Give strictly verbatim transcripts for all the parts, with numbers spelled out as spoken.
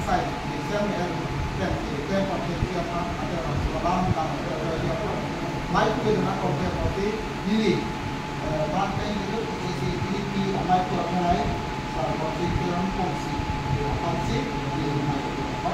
Sai, exam el pen, exam content siapa, ada orang sekolah, ada orang siapa. Mai tu dia nak content kopi, pilih. Eh, ban pen itu, isi pilih, pilih, amai tu apa nai, sa kopi tu orang kongsi, dia kongsi, dia mai tu apa.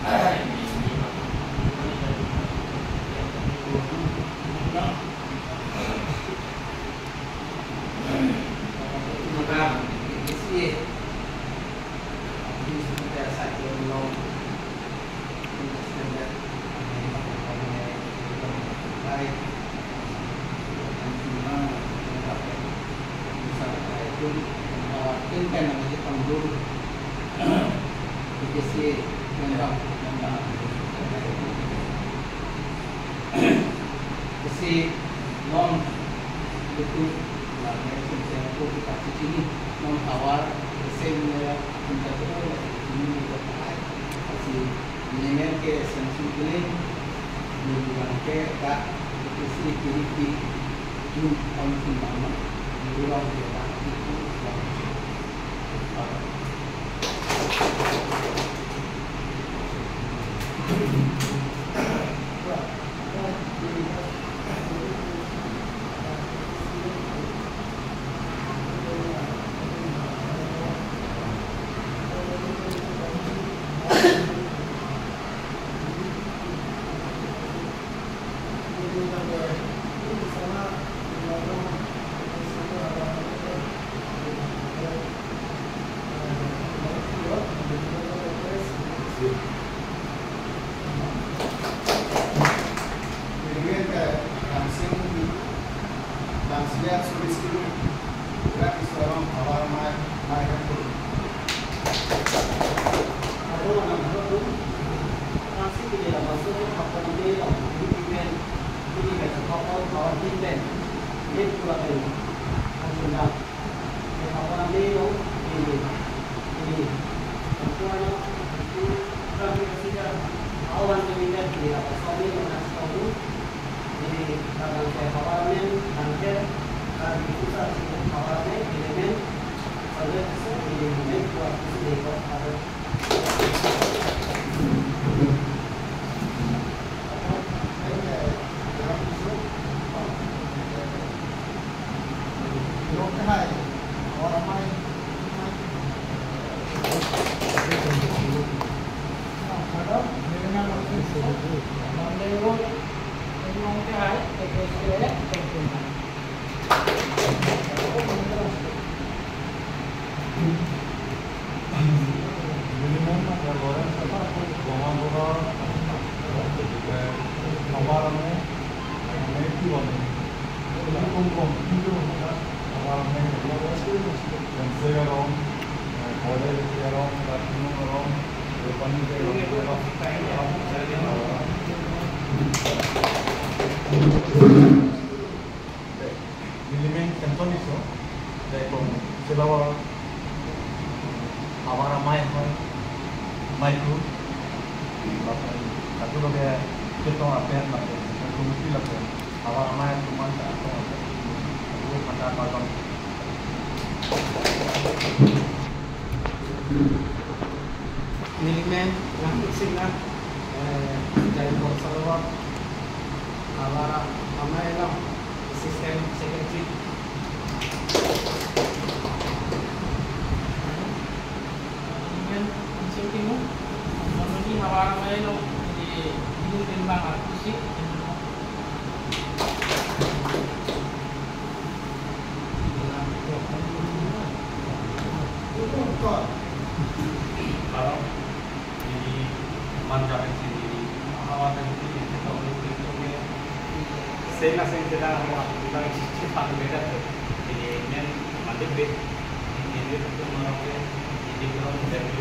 Eh, Kasi non YouTube la may sumsem ko kita sini non tower same nila kita ko ini ko kasi nene ke sensing kini ni bilang ke ka kasi kiri ki jun on sing mama ni bilang ke ka itu. Nelimen Samson Tisso, dei kong, selawa havar amei ahoi, maiku, lapen, katu loge, chetong apen, lapen, katu muti lapen, havar amei atum an ta, tong, katu kata kalon. Nelimen Rangkik Singnar, eh, dei kong selawa havar amei along Assistant Secretary. Nelimen Unsing Timung, Monoli havar amei along, di Biru Tembang Artusi. Kalau di manjak sendiri, awal dari sini kita untuk itu ya. Saya nasi sedang mau aku bilang sisi pakai beda tuh. Jadi men mandi be, ini tuh mau ke, ini belum dari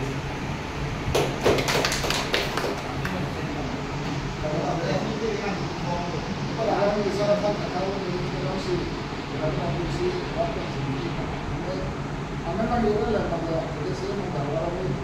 Ame nang yore le, ame, ame se nang darbar ame.